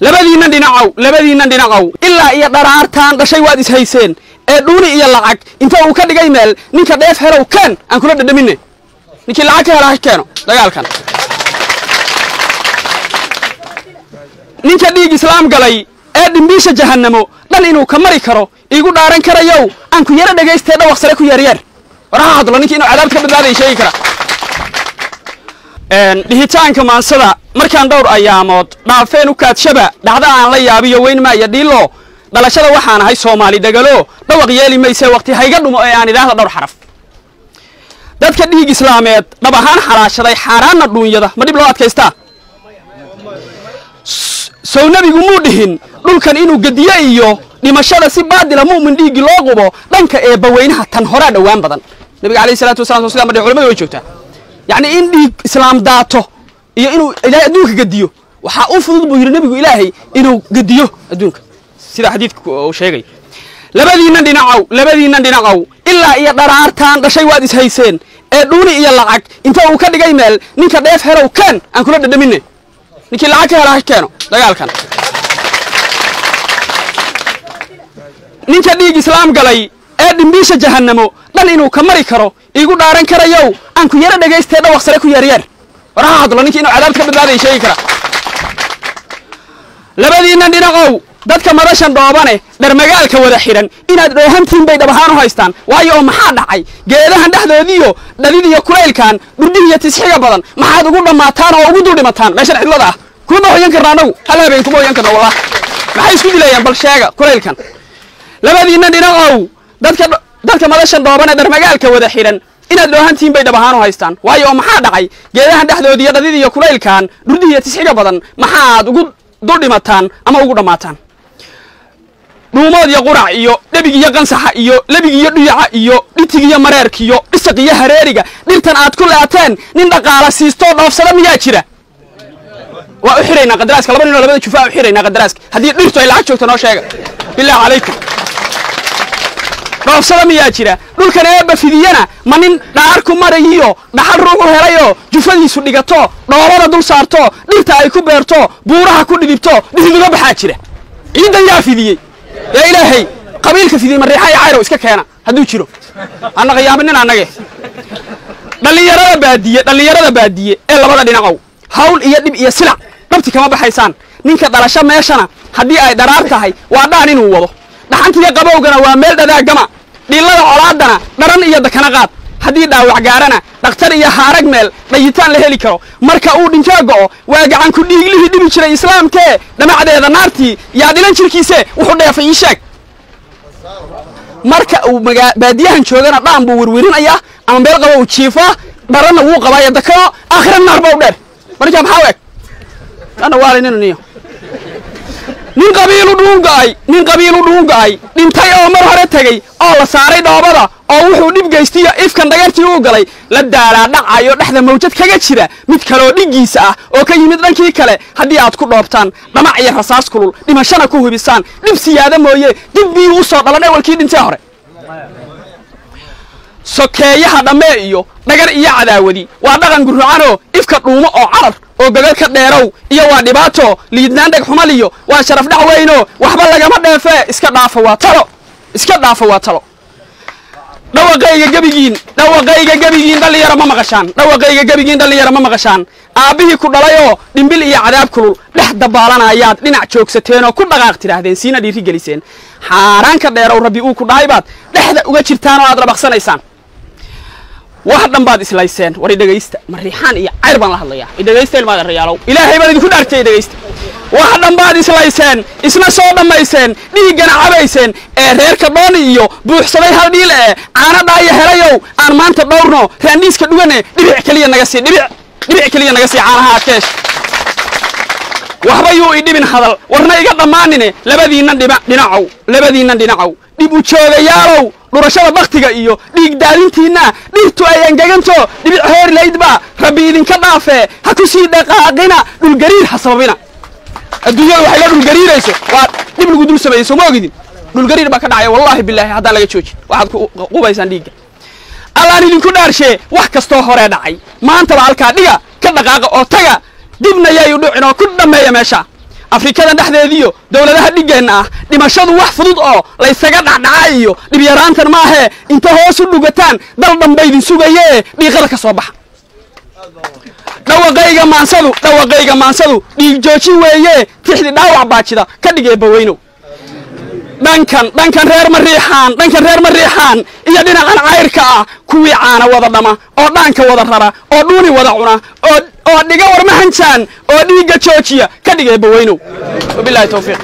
Labadiinnan dhinacow, labadiinnan dhinacow, ilaa iyo dharaartaan dhashay waad ishayseen ee dhuuni iyo lacag inta uu ka dhigay meel, ninka dheef helow keen aan kula dhadhamine. Ninkii lacag ka hela ha keeno dagaalkan. Ninka dhiig islaam galay ee dhimbiisha jahannamo dhan inuu ka mari karo iigu dhaaran karayow, aan ku yaro dhegaystee dhawaq sare ku yeeryeer. War ha hadlo ninkii inuu cadaabta ka badbaadaya sheegi kara. Dhihitaanka maansada markaan dhowr ayaamood dhaafeen u kaadshaba, dhacda aan la yaabiyo weyn maaya dhiilo. Dhalashada waxaan ahay Soomaali degalo, dhawaq yeeli maysee waqti hayga dhumo ee aan idhaahda dhowr xaraf. Dadka dhiig islaameed dhab ahaan xalaashaday, xaaraanna dhuunyada, ma dhib loo adkaystaa? Sow nebigu muu dhihin dhulkan inuu gediyo iyo dhimashada si baadila mu'min dhiiggii loo qubo dhanka eebbaweynaha tan horaa dhowaan badan? Nabiga alayhi salatu wasalam soo sidaa ma dhihin? Culamadu way joogtaa. Yacni in dhiig islaam daato iyo inuu Ilaahay adduunka gediyo waxaa u fudud, buu yidhi nebigu, Ilaahay inuu gediyo adduunka, sida xadiidka uu sheegay. Labadiinnan dhinacow, labadiinnan dhinacow, ilaa iyo dharaartaan dhashay waad ishayseen ee dhuuni iyo lacag inta uu ka dhigay meel, ninka dheef helow keen aan kula dhadhamine. Ninkii lacag ka hela ha keeno dagaalkan. Ninka dhiig islaam galay ee dhimbiisha jahannamo dhan inuu ka mari karo iigu dhaaran karayow, aan ku yaro dhegaystee dhawaq sare ku yeeryeer. War ha hadlo ninkii inuu cadaabta ka badbaadaya sheegi kara. Labadiinnan dhinacow, dadka madashan dhoobane dharmagaalka wada xidhan inaad dhoohantiin bay dhab ahaan u haystaan. Waayo oo maxaa dhacay? Geedahan dhexdoodiiyo dhadid iyo kulaylkan dhurdihiiyo tisxiga badan maxaad ugu dhammaataan oo ugu dul dhimataan meeshan cidlada ah? Kuma hoyan karna annagu, hal habeen kuma hoyan karna wallah. Maxay isku dilayaan? Bal sheega kulaylkan. Labadiinnan dhinacow, dadka madashan dhoobane dharmagaalka wada xidhan inaad dhoohantiin bay dhab ahaan u haystaan. Waayo oo maxaa dhacay? Geedahan dhexdoodiiyo dhadid iyo kulaylkan dhurdihiiyo tisxiga badan maxaad ugu dul dhimataan ama ugu dhammaataan? Dhuumood iyo qurac iyo dhebig iyo qansaxa iyo lebig iyo dhuyaca iyo dhitig iyo mareerkiyo dhisaq iyo hareeriga dhirtan aad ku leateen, nin dhaqaala siistoo dhoofsada miyaa jira? Waa u xiraynaa qadaraaska laba ninoo labada jufaa u xiraynaa qadaraaska. Haddii dhirtu ay lacag joogto noo sheega, bilaahi calaykum, dhoofsada miyaa jira? Dhulkan eebba fidiyana ma nin dhaar ku marayiyo dhaxal ruuxu helayoo jufadiisu dhigato, dhoobada dul saarto, dhirta ay ku beerto, buuraha ku dhidibto, dhihiduga baxaa jira? Ciiddan yaa fidiyey? Dee Ilaahay. Qabiilka fidiyey Mariixa iyo Cayrow iska keena hadduu jiro, anna qiyaabanin annage. Dhallinyarada baadiye, dhallinyarada baadiye ee labada dhinacow, hawl iyo dhib iyo silac dhabti kama baxaysaan. Ninka dhalasho meeshana haddii ay dharaar tahay waa dhaan inuu wado, dhaxantiyo qabowgana waa meel dhadaagama, dhiillada colaadana dharan iyo dakana qaad, haddii dhaawac gaarana dhakhtar iyo haarag meel dhayitaan la heli karo. Marka uu dhintoo go'o waa gacan ku dhiiglihii dhibi jiray islaamkee, dhamacdeeda naartii yaa dhilan jirkiise wuxuu dheefay ii sheeg. Marka uu baadiyahan joogana dhaan buu werwerinayaa ama meel qabo uu jiifaa, dharanna wuu qabaayo dakano, aakhira naar ba u dheer. Marka maxaa u eg ana waalinina niyo nin qabiilu dhuun go'ay, nin qabiilu dhuun go'ay dhintay oo mar hore tegey oo la saaray dhoobada oo wuxuu dhib geystiyo ifkan dhagartii uu galay la daalaa dhacayo dhexda mawjad kaga jira, mid kaleoo dhiggiisa ah oo ka yimid dhankii kale haddii aad ku dhoobtaan dhamac iyo rasaas kulul, dhimashana ku hubisaan, dhib siyaada mooye dib biyuu u soo dhalan ewalkii dhintee hore. Sokeeyaha dhammee iyo dhagar iyo cadaawadi waa dhaqan gurrucanoo ifka dhuumo oo carar oo gogol ka dheerow iyo waa dhibaato liidnaan dheg xumaliyo waa sharaf dhac weynoo waxba lagama dheefee, iska dhaafa waa talo, iska dhaafa waa talo. Dhawaqayga gebigiin, dhawaqayga gebigiin dhallinyaro ma maqashaan? Dhawaqayga gebigiin dhallinyaro ma maqashaan? Aabbihii ku dhalayoo dhimbil iyo cadaab kulul dhex dabaalanayaad dhinac joogsateen ku dhaqaaq tidhaahdeen, siina dhiiri geliseen. Xaaraan ka dheerow Rabbi uu ku dhahay baad dhexda uga jirtaan oo aad rabaqsanaysaan. Wax dhan baad islayseen. War idhegaysta, Mariixaan iyo Cayr baan la hadlayaa, idhegaysta ilmaada rayaalow, Ilaahay baan idinku dhaartay, idhegaysta. Wax dhan baad islayseen, isna soo dhammayseen, dhiiggana cabayseen ee reerka dhooni iyo buuxsaday hal dhiil ee caano dhaaya helayow, aan maanta dhowrno raandhiiska dhugane, dhibic keliya naga sii, dhibic, dhibic keliya naga sii caanaha adkeesh. Waxba yuu idhibin hadal warna iga dhammaanine. Labadiinnan dhiba dhinacow, labadiinnan dhinacow, dhib u joogayaalow, dhurashada baktiga iyo dhiig daadintiinna dhirtu ay engeganto dhibic hoori laydba Rabbi idinka dhaafee, ha ku sii dhaqaaqina dhulgariir, ha sababina. Adduunyada waxay la dhulgariirayso waa dhib lagu dul sameeyey, soo ma ogidin? Dhulgariir baa ka dhacaya wallaahi bilaahi haddaan laga joojin waxaad ku qubaysaan dhiigga. Allaan idinku dhaarshee, wax kastoo horee dhacay maantaba halkaa dhiga, ka dhaqaaqa oo taga, dibna yay u dhicin oo ku dhammeeya meesha. Afrikadan dhexdeediyo dowladaha dhiggeenna ah, dhimashadu wax fudud oo laysaga dhacdhaca iyo dhibyaraantan maahee, inta hoos u dhugataan dal dhanba idin sugayee dhiiqada ka soo baxa. Dhawaqayga maansadu, dhawaqayga maansadu dhiig joojin weeye, tixdi dhaawac baajida ka dhigee baweynow. Dhankan reer Mariixaan, dhankan reer Mariixaan iyo dhinacan cayrka ah, kuwii caana wada dhama oo dhaanka wada rara oo dhuuni wada cuna oo dhiga warmahanjaan oo dhiigga joojiya ka dhigee baweynow. Wabilahi tawfiiq.